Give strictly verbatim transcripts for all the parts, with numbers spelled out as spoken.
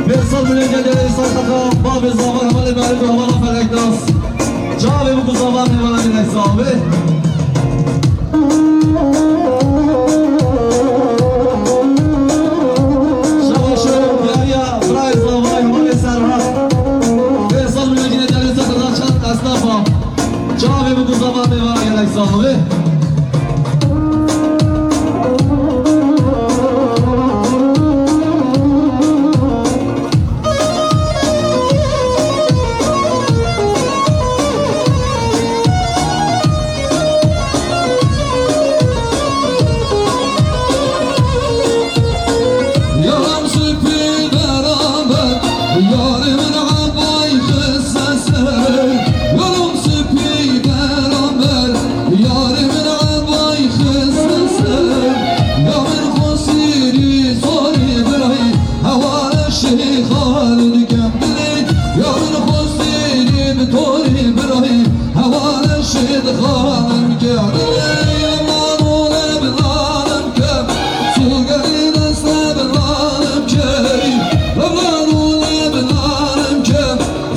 Pêsal Müleke Dere Îsa Kaka, Babê Zavan, Hevalê Merî, Hevala Feleknas. Çavê biku Zavan, Hevala Feleknas. Şabaş û diyariya birayê Zavay, Hevalê Serhat. Pêsal Müleke Dere Îsa Kaka, çand esnafa. Çavê biku Zavan, Hevala Feleknas. Yalan sipî beraber, yarê min ebay xiste ser. Yalan sipî beraber, yarê min ebay xiste ser. Ya min xwesîrî zorî birayî, hewale şêxan dikem dilê. Ya min xwesîrî bi torî birayî, hewale şêxan dikem dilê. Lemano leblanem ke, sogerî deste bilanem ke. Lemano leblanem ke,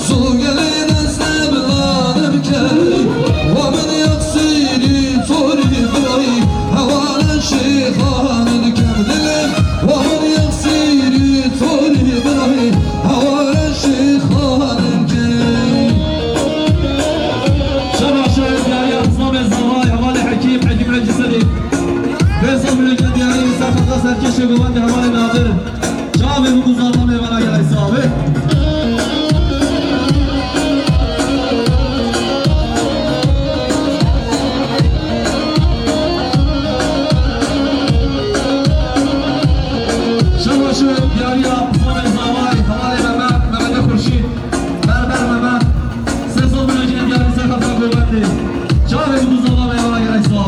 sogerî deste bilanem ke. Wa min yek sîrî torî birayî, hewale şêxan dikem dilê. Wa min yek sîrî torî birayî, hewale şêxan dikem. Şebaş û diyariya Îslamê Zavay, Hevalê Hekîm, Hekîm Ecî Sedî. Pêsal Müleke Diyarî Îsa Kaka, Serkêşê Govendê, Hevalê Nadir. Çavê biku Zavan, Hevala Îsa. Şebaş û diyariya Îslamê Zavay, Hevalê Mehmet, Mehmetê Xurşîd. Berber Mehmet, Pêsal Müleke Diyarî Îsa Kaka, Govendê. Çavê biku Zavan, Hevala Îsa.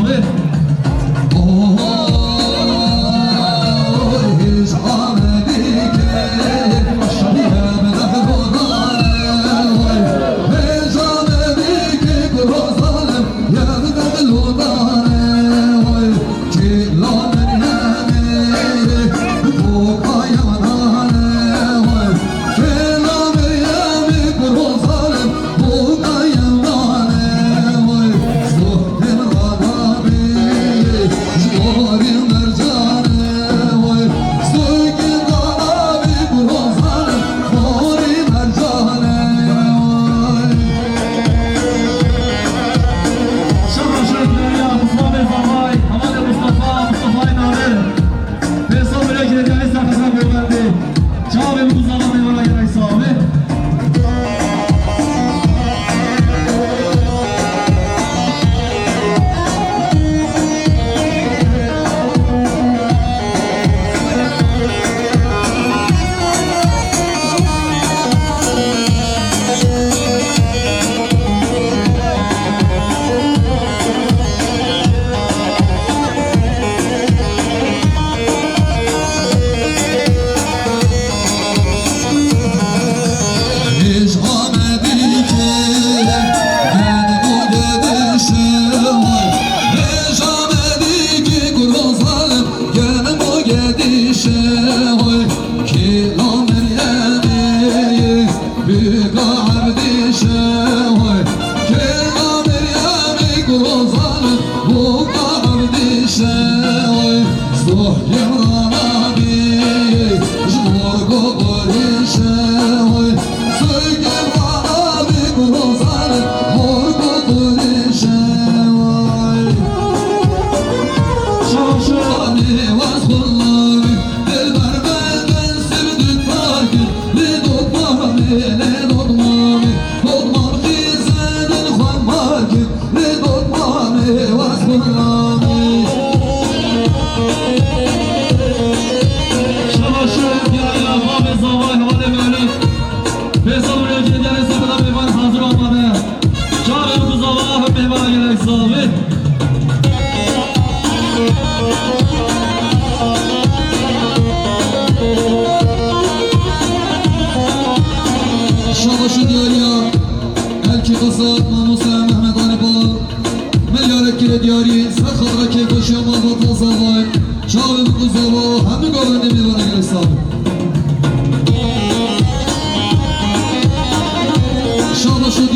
Şebaş û diyariya Mustafê Zavay, Hevalê Mustafa, Mustafayê Nadir. Pêsal Müleke Diyarî Îsa Kaka, Govendê. Çavê biku Zavan, Hevala Îsa.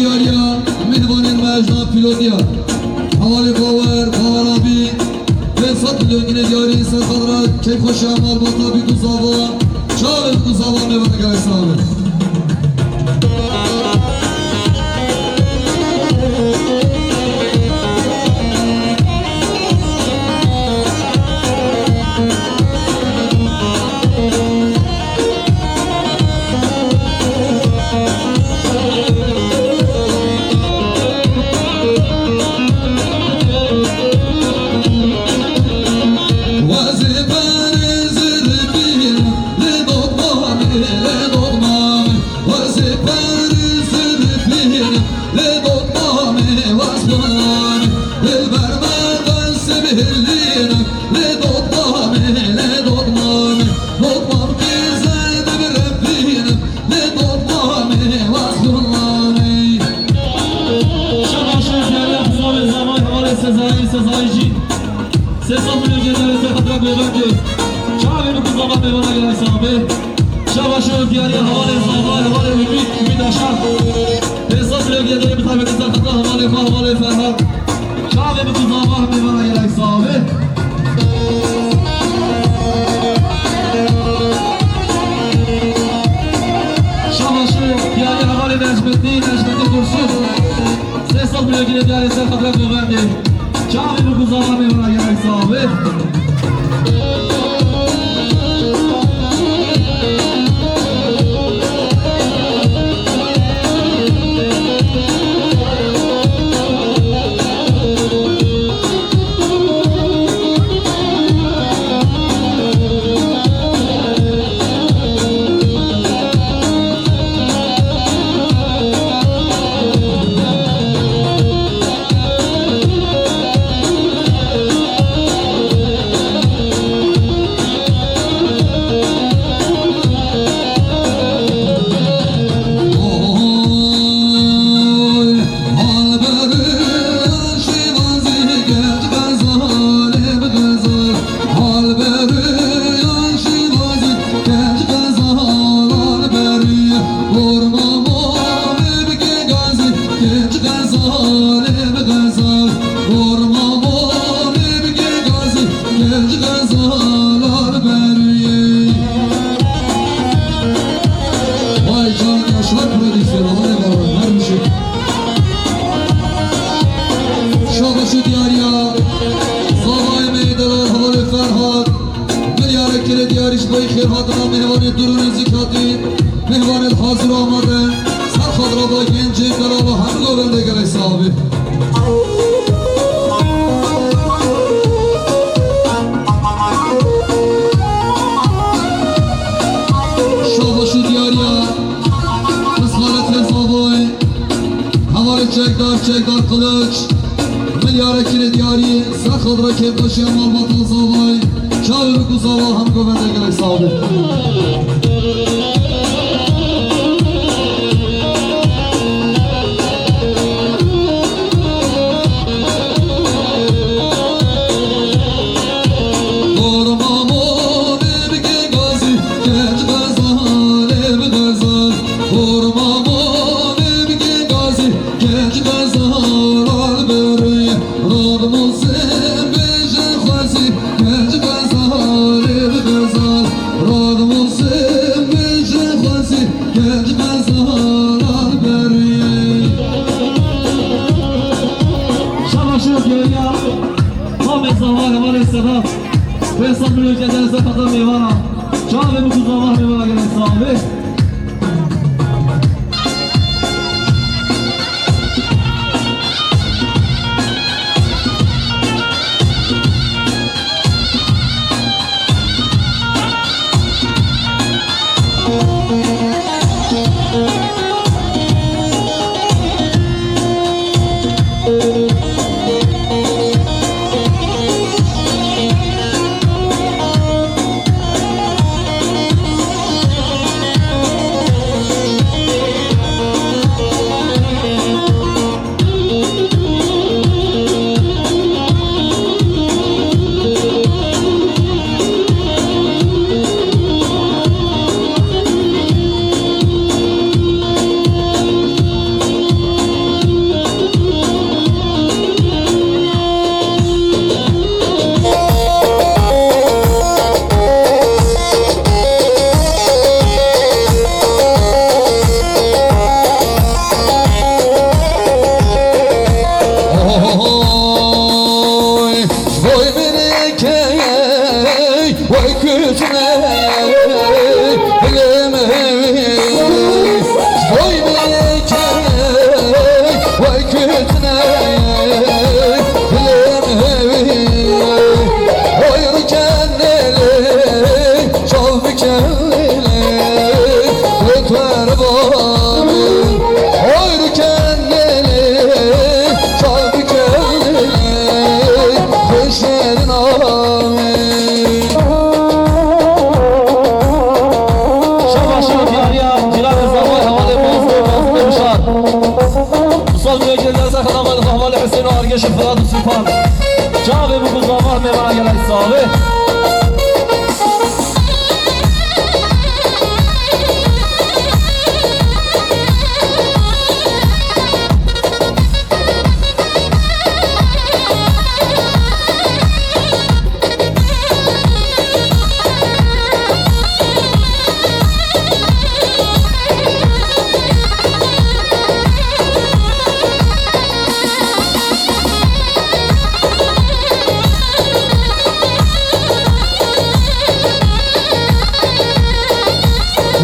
Diyariya mêvanên me ji nav pîlotiya. Hevalê Bawer, Bawer abî, pênc sed milyon ginê diyarî ser xatira keyfxweşiya malbata bît û zava. Çavê bît û zava mêvana gelek sax be. Şabaş û diyariya xizavê zavay hevalê Sezayî, Sezayî jî. Sê sed milyon cenderê ser xatira govendê. Çavê min ku zava mêvana gelek sax be. Şabaş û diyariya hevalê zavay, hevalê Ümît, Ümît Aşar. Pênc sed milyon cenderê bi taybetî ser xatira hevalê xwe, hevalê Ferhat. Çavê min ku zava mêvana gelek sax be. Şabaş û diyariya hevalê Necmettin, Necmettin Dursun. Sê sed milyon ginê diyarê ser xatira govendê. Çavê min ku zava mêvana gelek sax be. Vay can, Yaşar prodüksiyonu, hadi bakalım, her bir şey. Şabaş û diyariya zavayê me yê delal hevalê Ferhat. Milyarek kere diyarî ji bo xêrhatina mêvanê dûr û nêzîk hatî. Mêvanê hazir amade. Ser xwe dirava gencê delava hemû govendê gelek sax be. Şabaş û diyariya. Xizxalet Hezavoy. Hevalê çekdar, çekdar Kılıç. Milyarek kere diyarî. Ser xwe dirava kêfxweşiya malbata zavay. Çavê min ku zava hemû govendê gelek sax be. Şabaş û diyariya. Mamê zava hevalê Sedat. Pênc sed milyon cenderê ser xatira mêvana. Çavê min ku zava mêvana gelek sax be. Oy rûken lê lê, çav diken lê lê, xweşerin amê. Şabaş û diyariya cîranê Zavay hevalê Mazlûm, Mazlûm Şar. Misal bûye ki dersa xenaxan hevalê Husên û Argeşê Firat û Sultan. Çavê bû ku Zava mêvana gelek savê.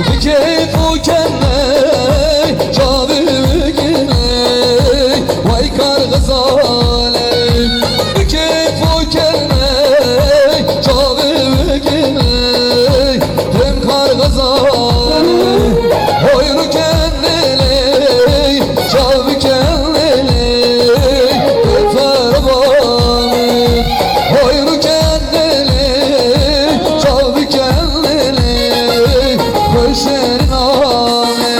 Bi keyf û keney çavê wê giney, wey kar xizaney. Bi keyf û keney çavê wê giney, dem kar xizaney. Hoy rûken lê lê, çav biken lê lê, bê te re bamê. Hoy rûken lê lê, çav biken lê lê, xweşerin amê.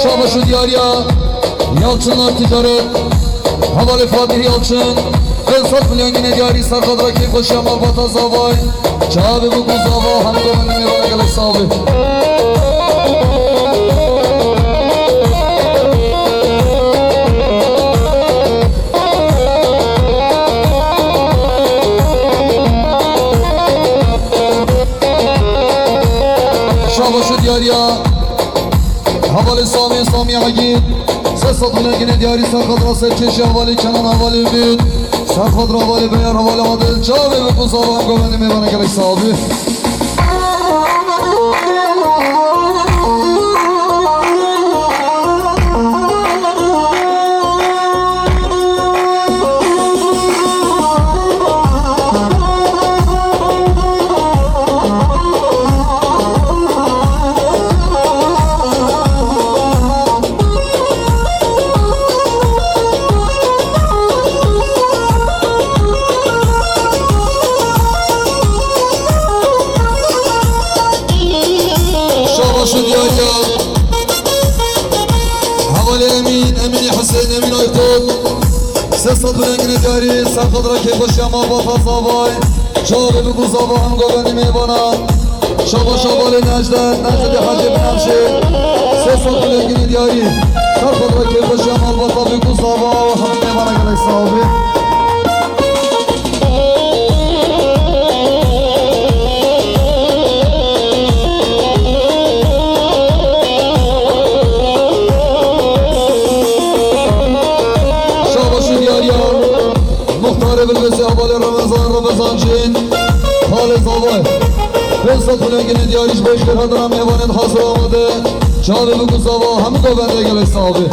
Şabaş û diyariya Yalçınlar Ticaret, hevalê Fatih Yalçın, pênc sed milyon ginê diyarî serqadra keyfxweşiya malbata Zavay. Çavê bû ku Zava hemû govendê mêvana gelek savê. Şabaş û diyariya hevalê Samî, Samî Egîd. Sê sed milyon ginê diyarî serqadra Serkêşî, hevalê Kenan, hevalê Ümit. Serqadra hevalê Beyar, hevalê Adil. Çavê bû ku Zava hemû govendê mêvana gelek savê. Şabaş û diyariya hevalê Emîn, Emînê Husên, Emîn Aykut. Sê sed milyon ginê diyarî serqadra keyfxweşiya malbata Zavay. Çavê bû ku Zava hemû govendê mêvana. Şabaş hevalê Necdet, Necdetê Hecê Binevşê. Sê sed milyon ginê diyarî serqadra keyfxweşiya malbata bû ku Zava hemû mêvana gelek savê. Şabaş û diyariya Muxtarê Bilbisê, hevalê Remezan, Remezan Cîn, xalê Zavay. Pênc sed milyon ginê diyarî ji bo xêrhatina mêvanên hazir amade. Çavê bû ku Zava hemû govendê gelek savê.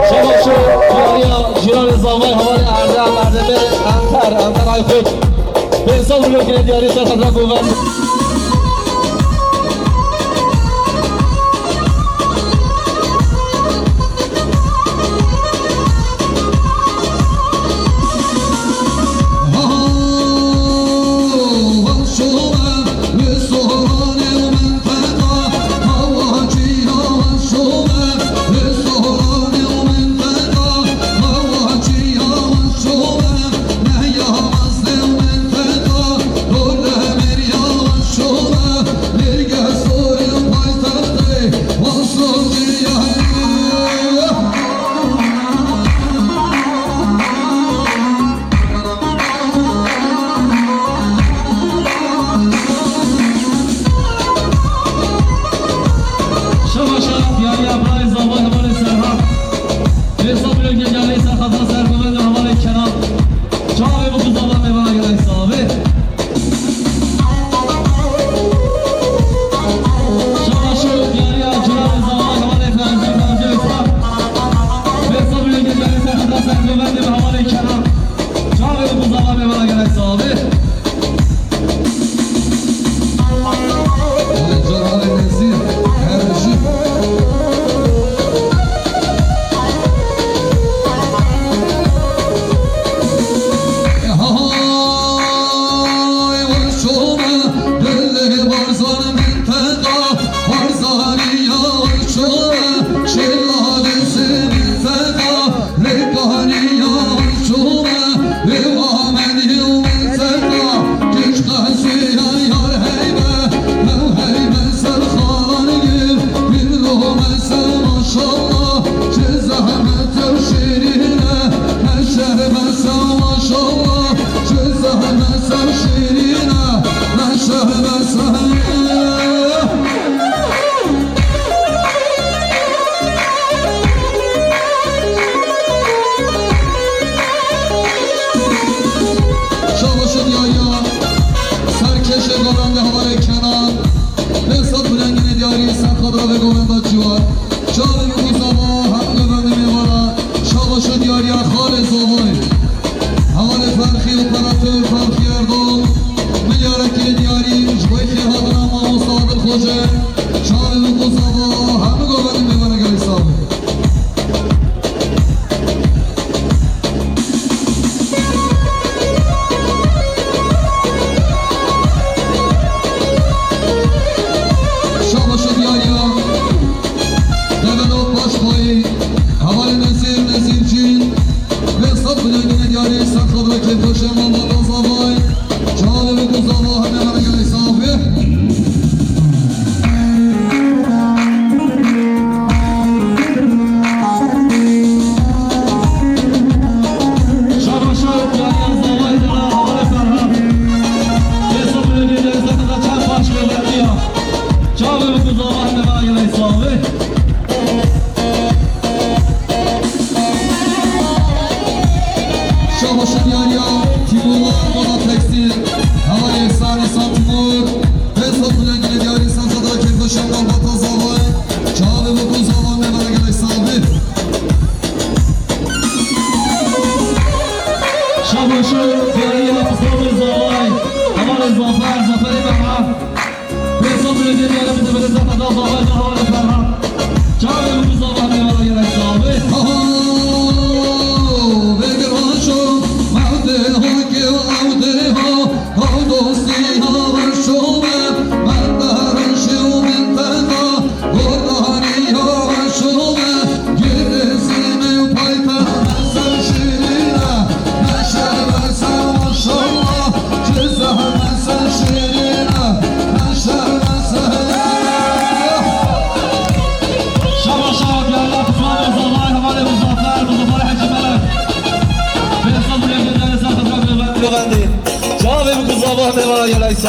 Şabaş û diyariya cîranê Zavay, hevalê Erdem, Erdemê Enter, Enter Aykut. Pênc sed milyon ginê diyarî ser xetra govend.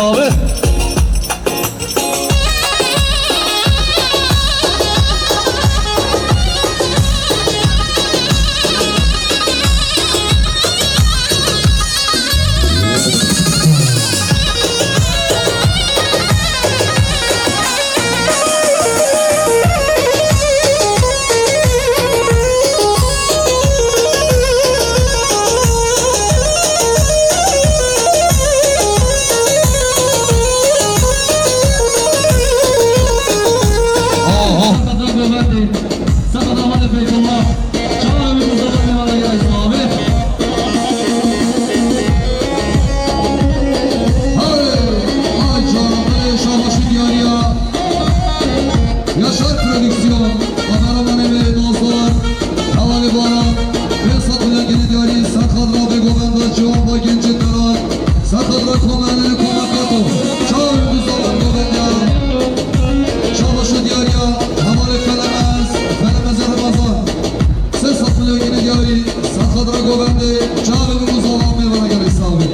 Abi. Yaşar Prodüksiyon, kameramanê me Nazar, Hevalê Baran, pênc sed milyon genê diyarî, ser xatira vê govenda ciwan va gencê Teran, ser xatira komelê komeka to, çawa wî bizavan govenda, çawa şo diyariya, hevalê Felemez, Felemezê Remezan, sê sed milyon genê diyarî, ser xatira govendê, çawa wî bizavan mêvana gelê savê.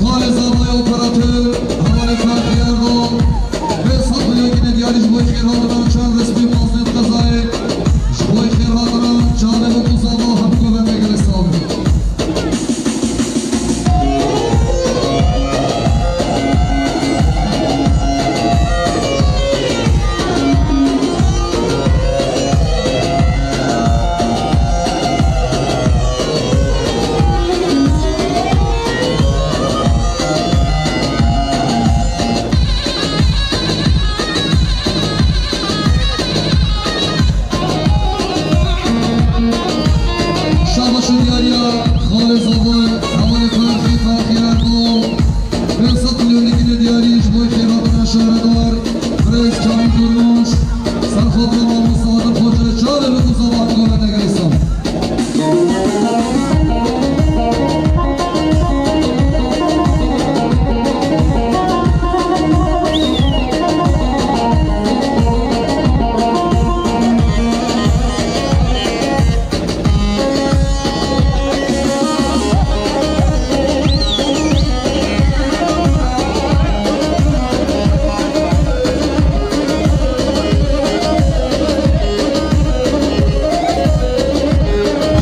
Xalê Zavayê operatör, hevalê Ferqî Erdal, pênc sed milyon gine diyarî ji bo xêrhatina çend destpî mezin qezayê, ji bo xêrhatina çavê û zava hemû govende gelê sax bin. Şabaşo diyariya xalê Zavayê, hevalê Ferqî, Ferqî Erdal. Pênc sed milyon gine diyarî ji bo xêrhatina şaredar, birêz Kamîl Durmuş, serxatira mamosta Adil Xoce, çavê bi ku zava hemû govende gelê sax.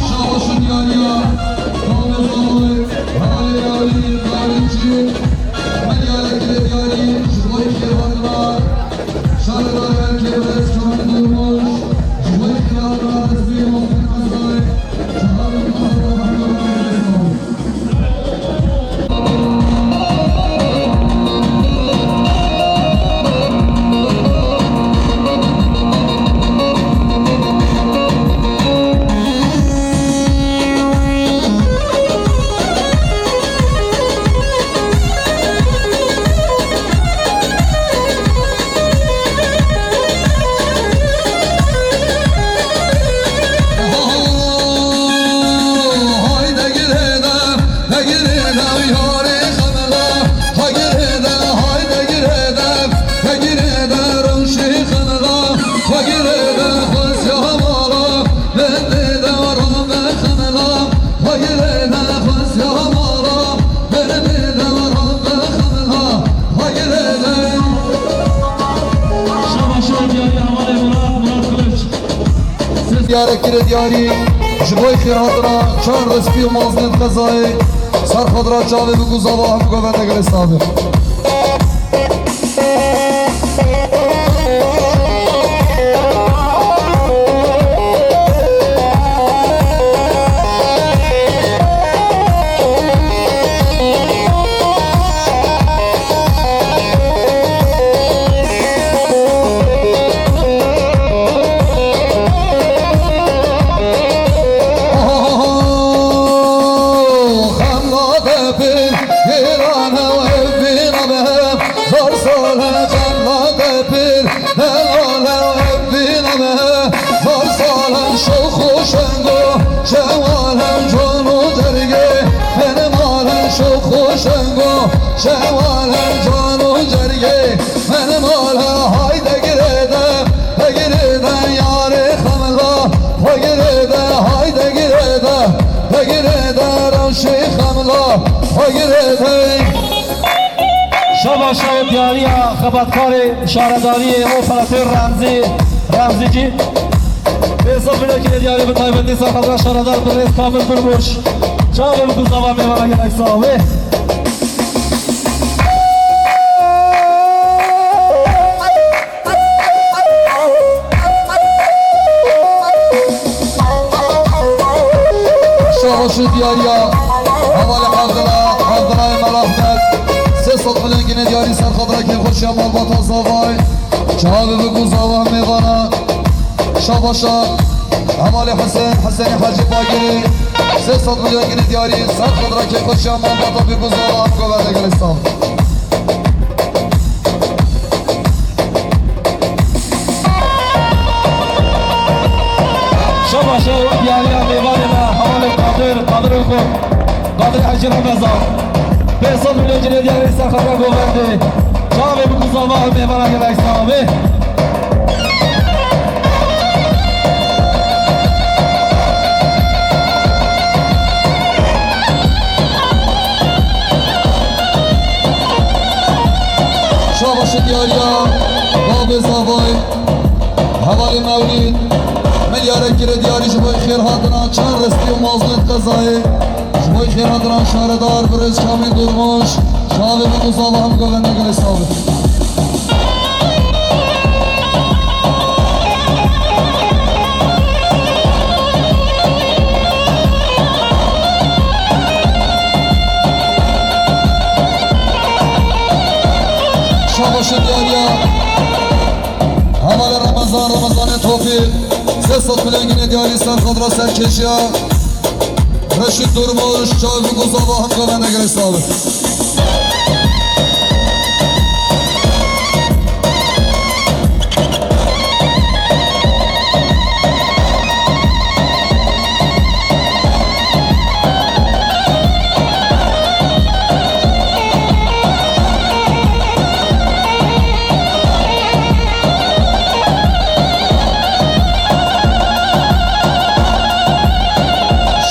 Şabaşo diyariya, xalê Zavayê, hevalê diyarî, diyarî çi, me diyarê gile diyarî, ji bo xêrhatina şaredarê Erkê birêz Kamîl Durmuş, ji bo xêrhatina destpî mezin qezayê, çavê bi ku zava hemû govende gelê sax bin. Hayde girede, de girede, yarê xemla. Ha girede, hayde girede, de girede, rewşê xemla. Ha girede, xwestiya mala, bende de rabe xemla. Ha girede, xwestiya mala, bende de rabe xemla. Ha girede. Şabaşo diyarî hevalê Murat, Murat Kılıç. Diyare kire diyarî, ji bo xêrhatina çar destpî û mezin qezayê, serxatira çavê bi ku zava hemû govende gelê sax bin. Xemla de pir, hêrane ev bîna me, zar sal e xemla de pir, helal e ev bîna me, zar sal e şox û şengo, şewal e can û dergê, benim al e şox û şengo, şewal e can û dergê, benim al e hayde girede, de girede yarê xemla, ha girede, hayde girede, de girede rewşê xemla, ha girede. Şabaşo diyariya xebatkarê şaredariyê operatör Remzî, Remzîcî. Pênc sed milyon gine diyarî bi taybetî serxatira şaredar birêz Kamil Durmuş. Çavê bi ku zava mêvana gelek sax bê. Şabaşo diyariya hevalê Evdila, Evdilayê Mela Ehmed. Sê sed milyon gine diyarî serxatira kêfxweşiya malbata Zavayê. Çavê bi ku zava mêvana. Şabaşa hevalê Hesen, Hesenê Hecî Bagirî. Sê sed milyon gine diyarî serxatira kêfxweşiya malbata bi ku zava hemû govende gelê sax bin. Şabaşo diyariya mêvanê me, hevalê Qadir, Qadir Okur, Qadir Hecî Remezan. Pênc sed milyon gine diyarî serxatira govendê. Çavê bi ku zava mêvana gelek sax bê. Diyariya Babê Zavayê, hevalê Mewlîd, milyarek kire diyarî ji bo xêrhatina çend ristî û mazlûmên qezayê, ji bo xêrhatina şaredar birêz Kamîl Durmuş, çavê min û zava hemû govendê gelê sağ bin. Şabaşê diyariya hevalê Remezan, Remezanê Tofîq, sê sed milyon gine diyarî serxadra serkêşiya Reşîd Durmuş, çavê min û zava hemû govendê gelê sağ bin.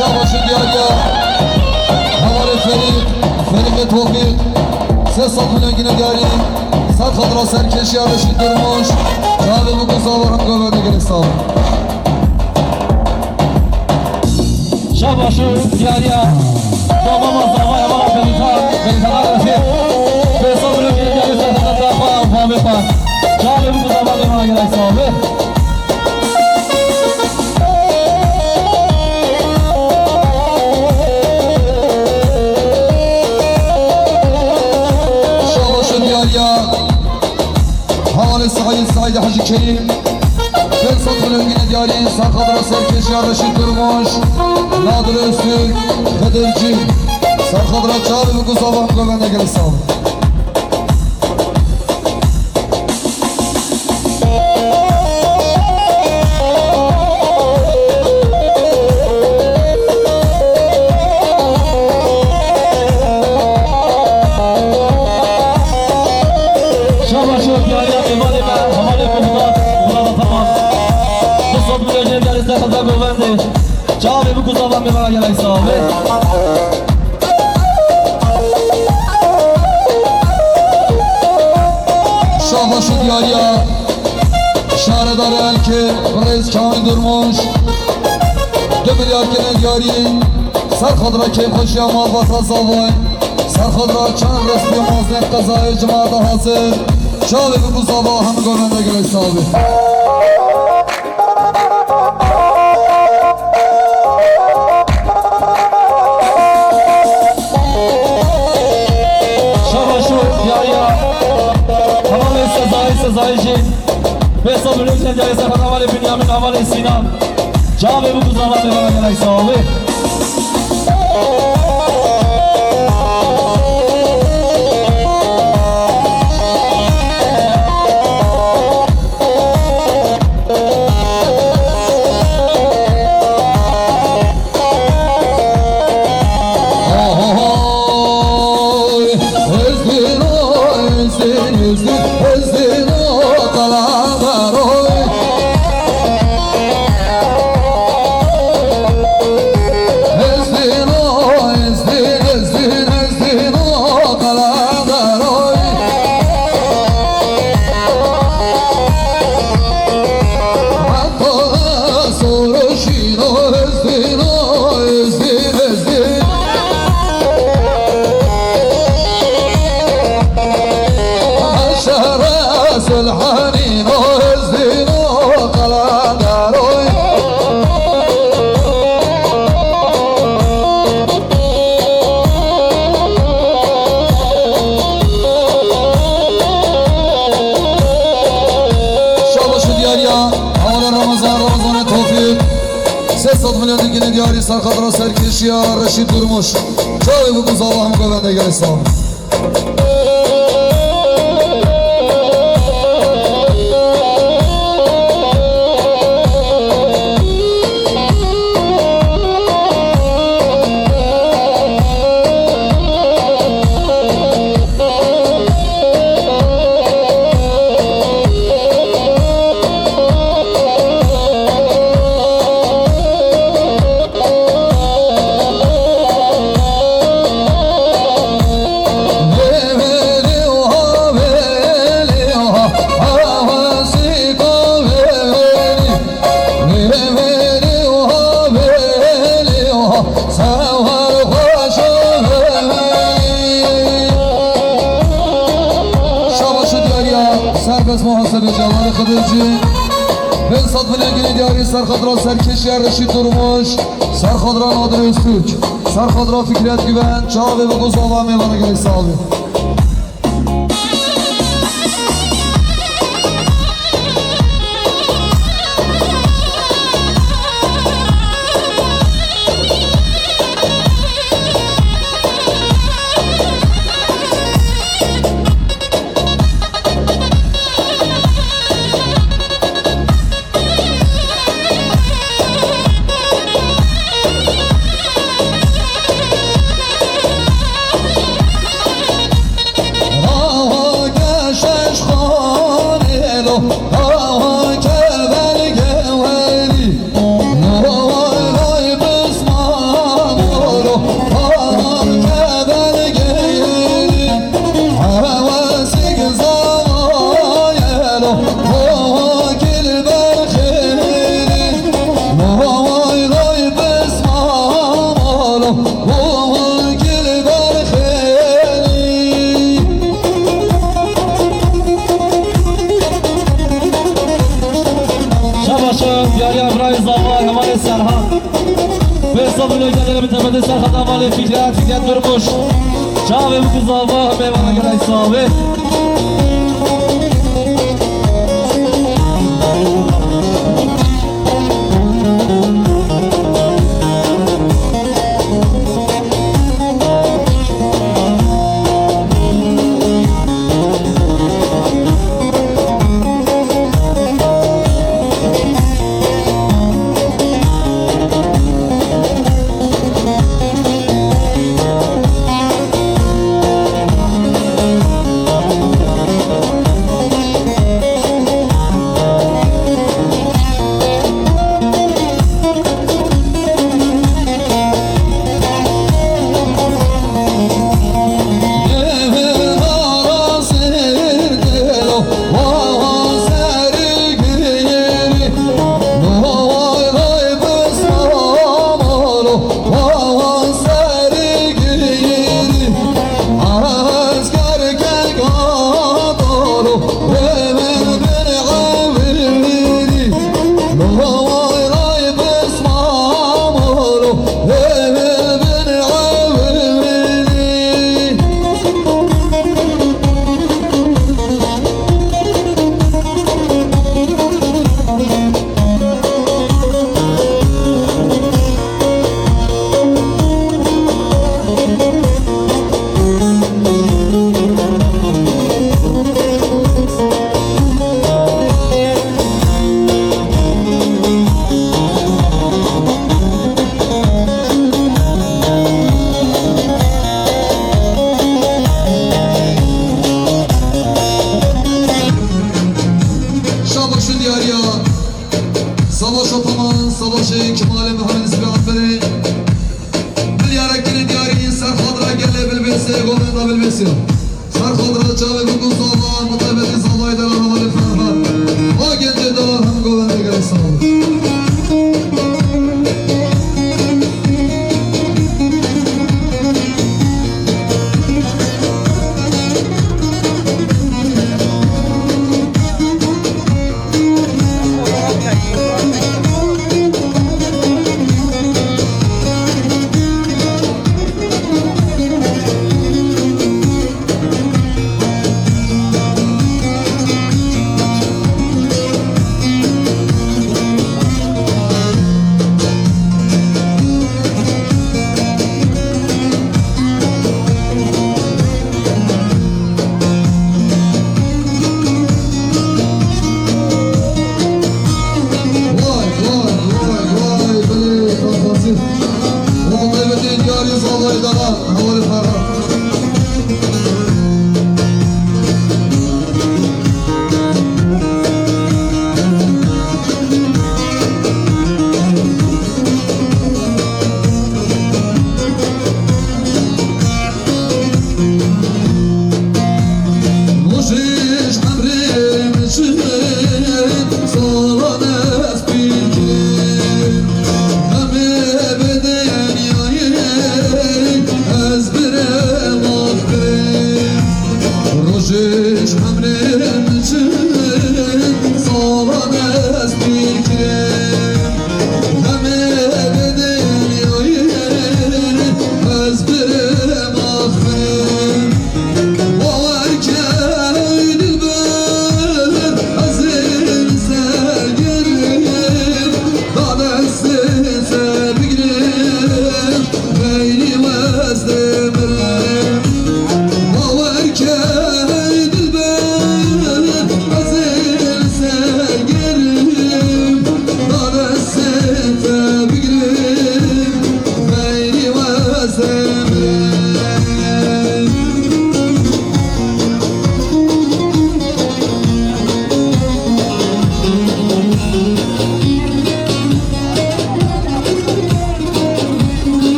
Şabaşê diyariya hevalê Ferîd, Ferîqê Tofîq, sê sed milyon gine diyarî, serxadra serkêşiya Reşîd Durmuş, çavê min û zava hemû govendê gelê sağ bin. Şabaş û diyariya babama zavaya mala Belîta, Belîta Arifê. Pêsa milyon gine diyarî serxadra xwe û bavê xwe. Çavê min û zava hemû govendê gelê sağ bin. Şabaş û diyariya hevalê Seîd, Seîd Hecî Kerîm, pênc sed milyon gine diyarî, serxadra serkêşiya Reşîd Durmuş, Nadir Öztürk, Xedircî, serxadra çavê min û zava hemû govendê gelê sağ bin. Şabaş û diyariya mêvanê me, hevalê Muhtar, Muhtar Ataman. Du sed milyon gine diyarî serxadra govendê. Çavê min û zava hemû govendê gelê sağ bin. Şabaş û diyariya şaredarê Elkê, birêz Kamîl Durmuş, du milyar gine diyarî, serxadra kêfxweşiya malbata zavayê, serxadra çend ristî û mazlûmên qezayê cemaeta hazir, çavê min û zava hemû govendê gelê sağ bin. Şabaş û diyariya hevalê Sezayê, Sezayê jî pêsa milyon gine diyarî serxadra hevalê Binyamin, hevalê Sînan. Çavê min û zava hemû govendê gelê sağ bin. Şabaş û diyariya hevalê Ramazan, Ramazanê Tofîq. Sê sed milyon gine diyarî serxadra serkêşiya Reşîd Durmuş. Çavê min û zava hemû govendê gelê sağ bin. Serbest muhasebeci Alan Xidilci. Pênc sed milyon gelê diyarî serxatira serkêşiya Reşîd Durmuş, serxatira Nadir Öztürk, serxatira Fikret Güven, çavê ve guzava mêvana gelek sağ olun. Şabaşa diyariya birayê zava hevalê Serhat. Pênc sed milyon gelê bi tebedê serxeta hevalê Fikret, Fikret Durmuş. Çavê bi ku zava mêvana gelek sağ be. Şabaşê diyariya, savaşa Taman, savaşê Kemalê Mihemed Sibê Aferê. Milyara gelê diyarî, serxatira gelê Bilbêsê, govenda Bilbêsê. Serxatira çavê Bingû Zava, mutebetî Zavayê Dela Hevalê Ferhat. A gencê Dela hem govendê gelê sağ olun. Vay, vay, vay, vay, belê, Taxasî. Oxo taybetên diyarî Zavayê Dela, hevalê Ferhat. Rojê ji emrê min çi salan ez pîr kir. Demê bi dinyayê ez bire Salan ez pîr kirim, demê vê dinyayê ez birim axivim. Bawer ke ey dilber, ez ê li ser gerim, da destê te bigirim. Beynî wez dê mirim. Bawer ke ey dilber, ez ê li ser gerim, da destê te bigirim, beynî wez dê mirim.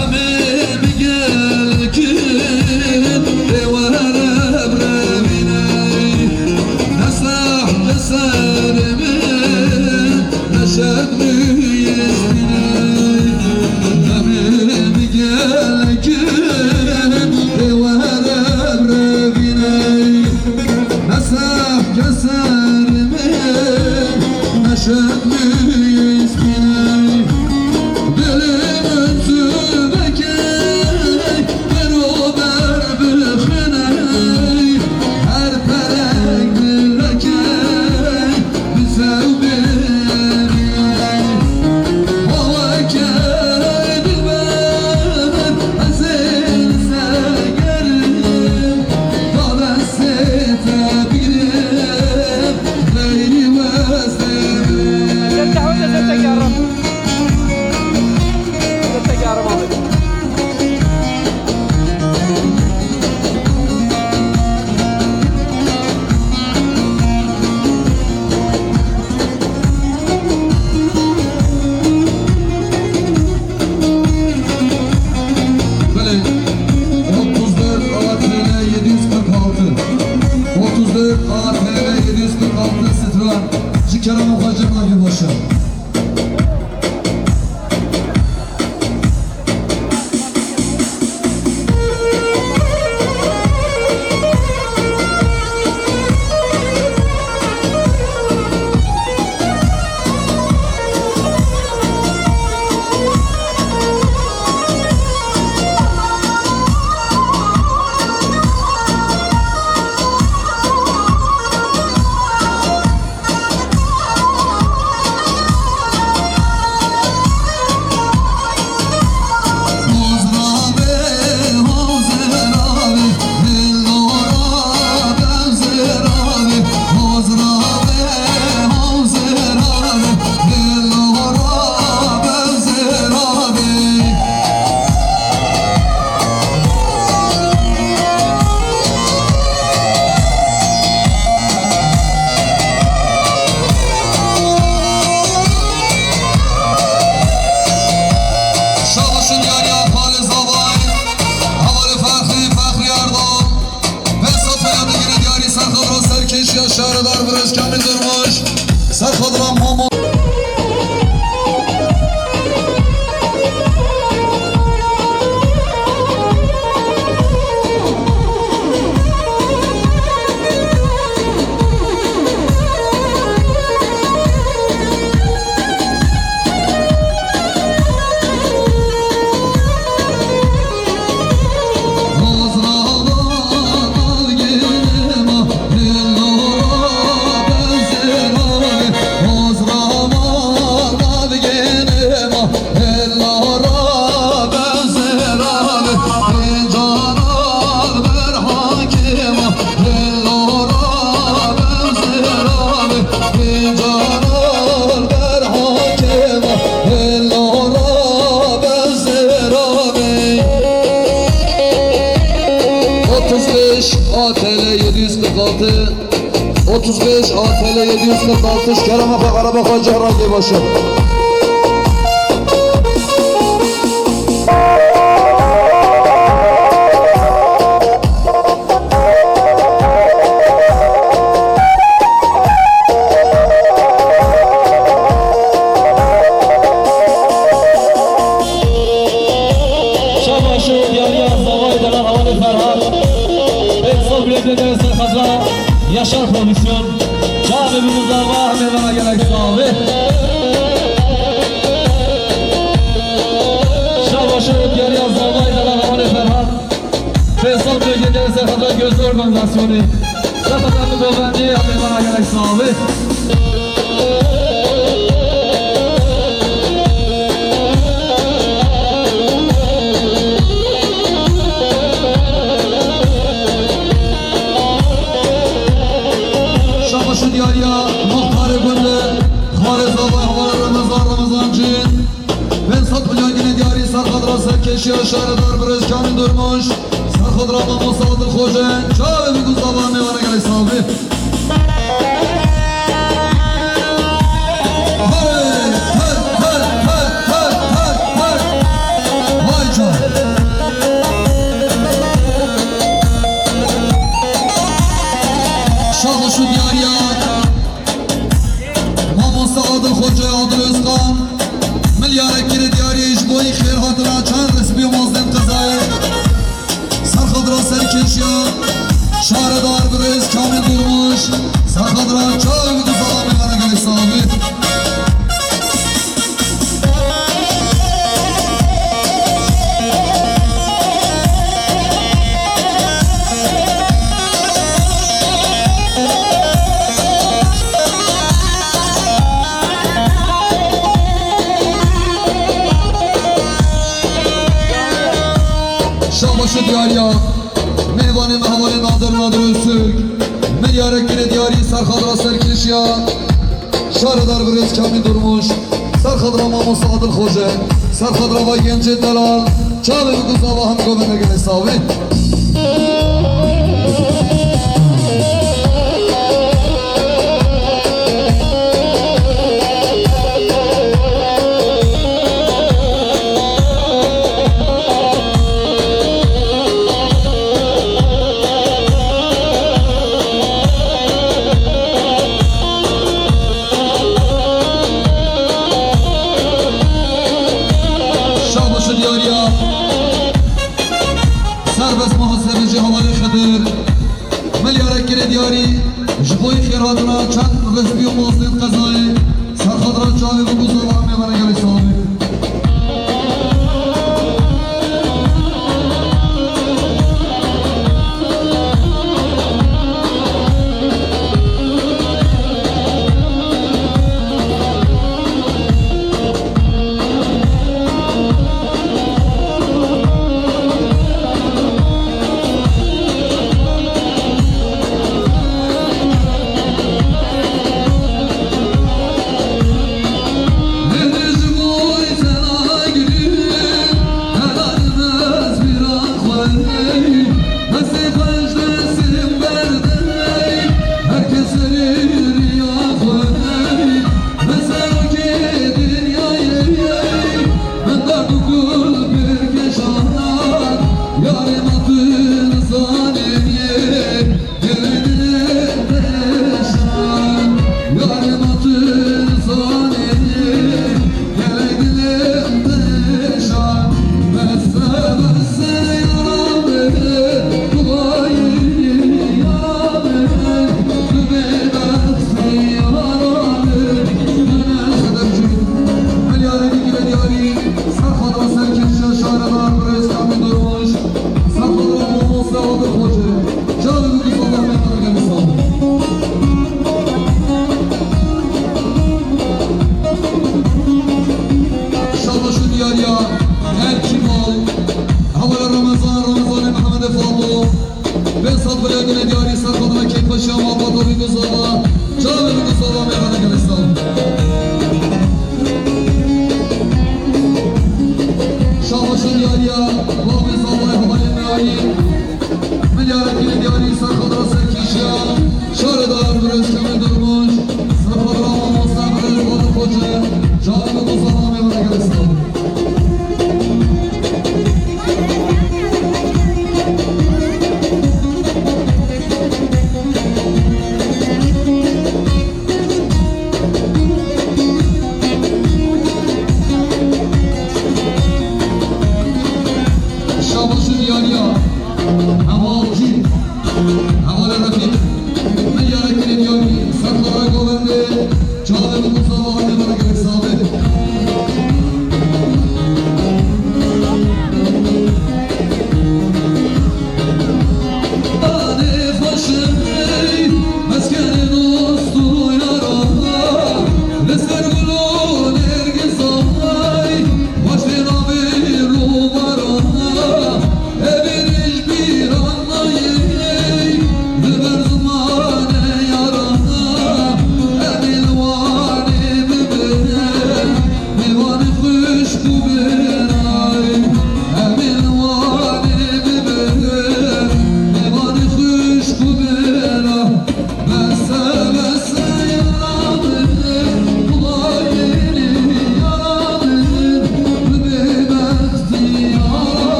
Em ê bi gelek in ê were birevîney. Ne seh li ser min, ne şev li yê spîney. Em ê bi gelek in ê were birevîney. Ne seh li ser min, ne şev li yê spîney. Dilê min tu vekey, berober bixiney. Her perek dilekey, bi sew bêrîney. Bawer ke ey dilber, ez ê li ser gerim, da destê te bigirim, beynî wez dê mirim. Belê, otuz dört A T L yedi yüz kırk altı. Otuz dört A T L yedi yüz kırk altı Citroen. Ji kerema xwe cem nake baş e. Şabaşın yar ya Paris Davay, Havalê Fexrî, Fexrî Erdal. Pêsa pêya digire diyarî Serxadra serkêşiya şaredar Virêz Kamîl Durmuş. Serxadra Mamo. Otuz beş A T L yedi yüz kırk altı, otuz beş A T L yedi yüz kırk altı, ji kerema xwe, ereba xwe cih rengê baş e. Çavê bi zava hemê vana gelek sax bî. Şabaş û diyariya zavayê delal Hevalê Ferhat. Feysal Bey geliyor, Serhat Göz organizasyonu. Serhat Bey govendî, hemê vana gelek sax bî. Şabaş û diyariya muxtarê gund, xalê zavay Hevalê Remezan, Remezan Cîn. Pênc sed milyon gine diyarî serxadra serkêşiya şaredar birêz Kamîl Durmuş. Serxadra mamosta Adil Xoce. Çavê bi zava hemê vana gelek sax bî. Hey, hey, hey, hey, hey, hey, hey. Vay can. Şabaş û diyariya mamosta Adil Xoce, Adil Özkan. Milyarek kire diyarî ji bo xêrhatina çend resmî û mazdên qezayê. Serxadra serkêşiya şaredar birêz Kamîl Durmuş. Serxadra çavê bi zava hemê vana gelek sax bî. Şabaş û diyariya mêvanê me Hevalê Nadir, Nadir Öztürk. Milyarek kire diyarî serxadra serkêşiya şaredar birêz Kamîl Durmuş. Serxadra mamosta Adil Xoce. Serxadra vay gencê delal. Çavê bi zava hemê govende gelek sax bî. Şabaş û diyariya serbest muhasebecî Hevalê Xedir. Milyarek kire diyarî ji bo xêrhatina çend resmî û mazdên qezayê. Serxadra çavê bi zava hemê vana gelek sax bî.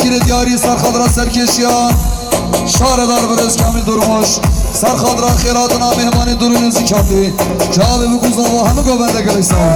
Kirê diyarî serxadra serkêşiya şaredar birêz Kamîl Durmuş, serxadra xêratina mêhmanê durûnê zî çapî. Çavê bi ku zava hemû govende gelê sağ.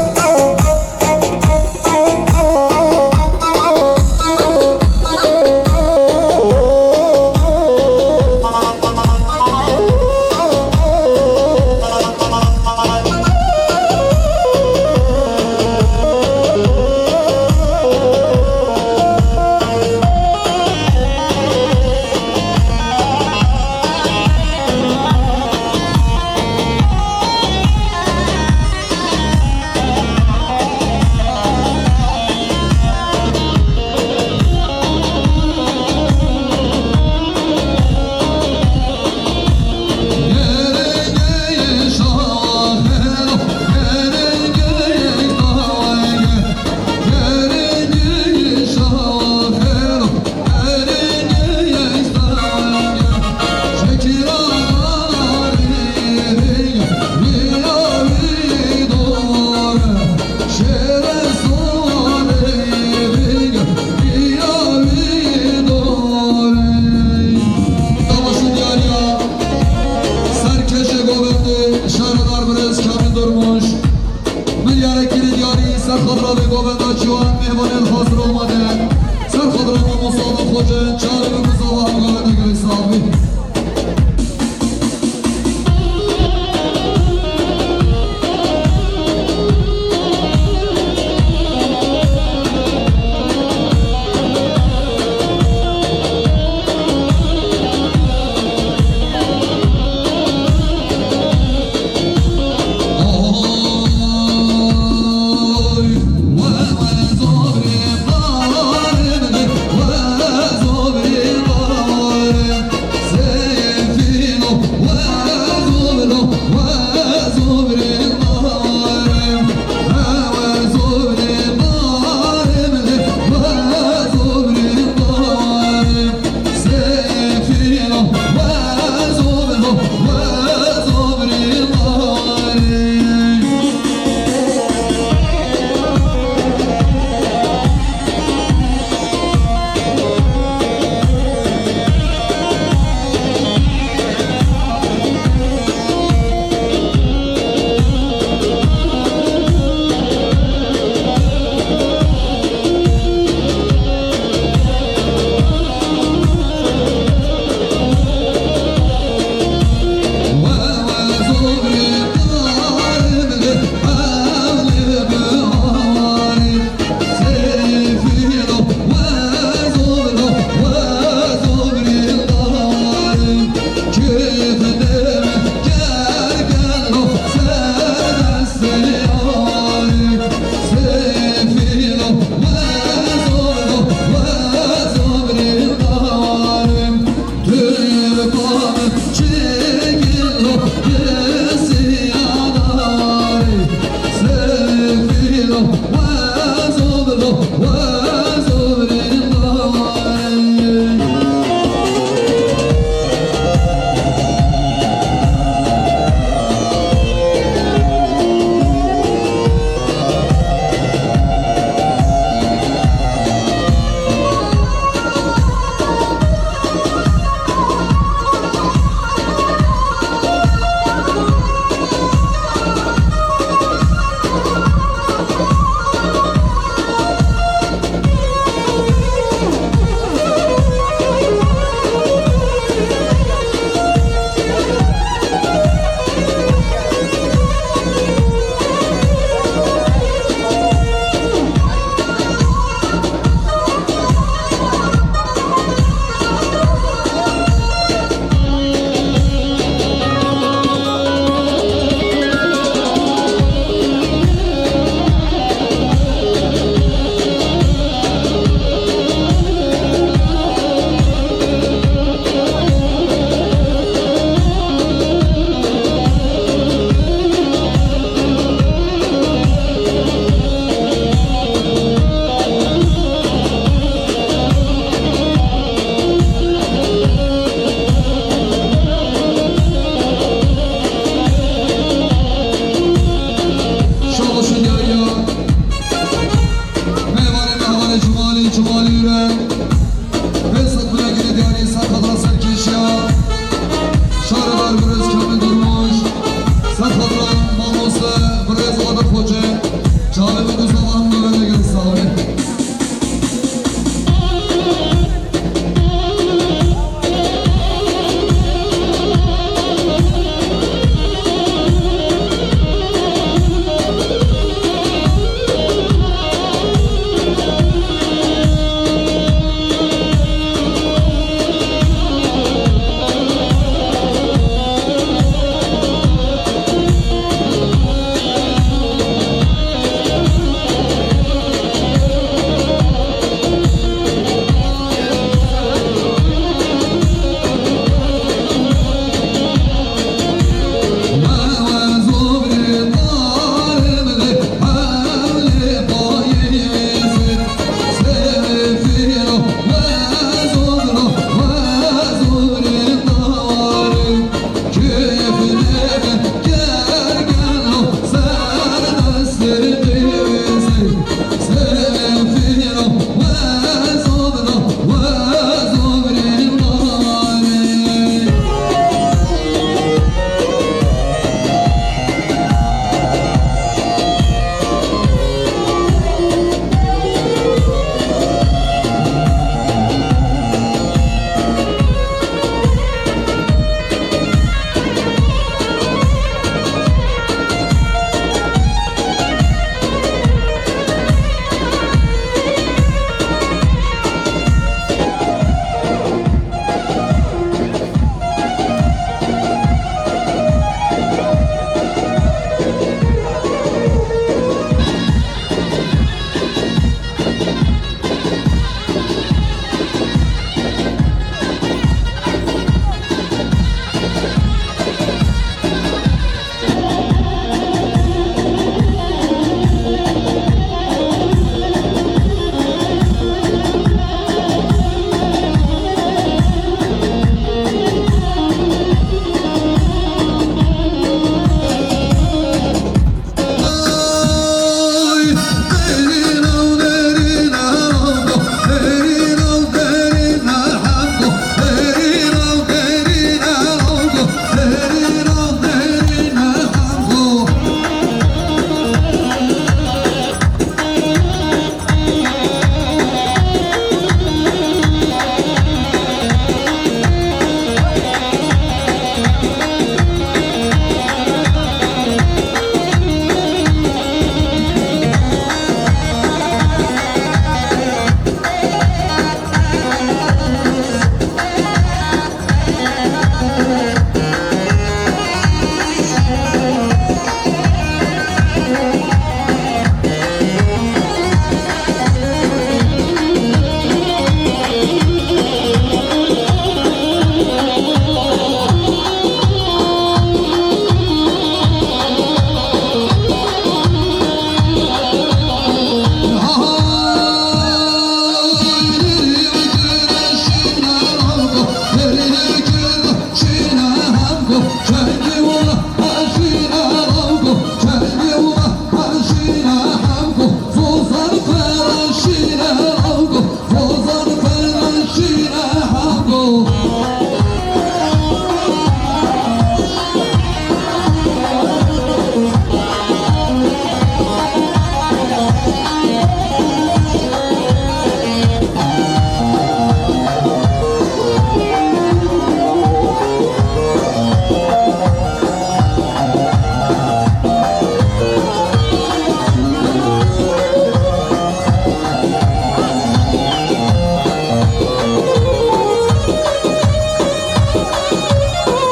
Temaşa diyariya serkêşê govendê şaredar birêz Kamîl Durmuş. Milyarê kirê diyarî serxadra vê govenda ciwan mêhvanên hazir amade. Serxadra mamosta Adil Xoce, çavê bi ku zava hemû govende gelê sağ bî.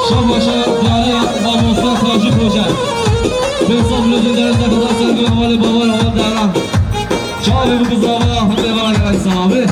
Çok başa diyarê mamosta Taci Koçer. Bê sabr û cedel ne kadar sevgi ve mali babar hava değer. Çavê bi zava hep êvara gelek sabi.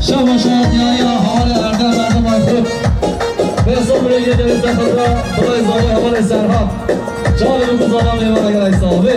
Şeva şadiya ya hale erdem erdem ayxu. Bê sabirê yê denize xizra, birayê zalê hevalê Serhat. Çavê min ku zalan lê vana gelek saxibê.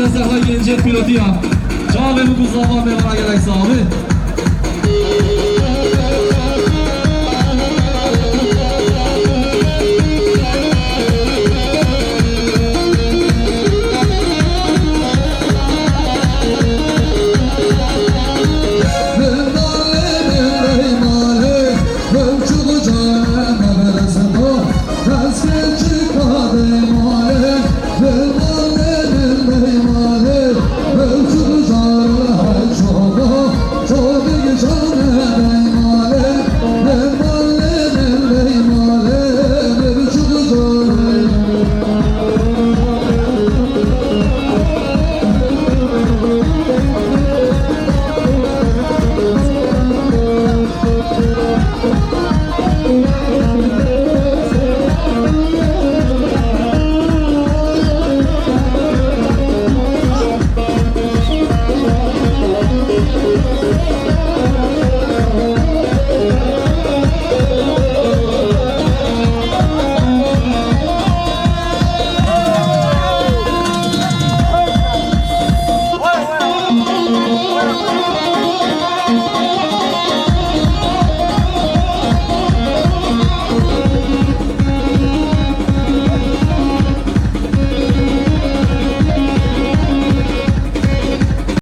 Zehra Gencer pilotiya. Çavê min ku zava me vana gelek saxî.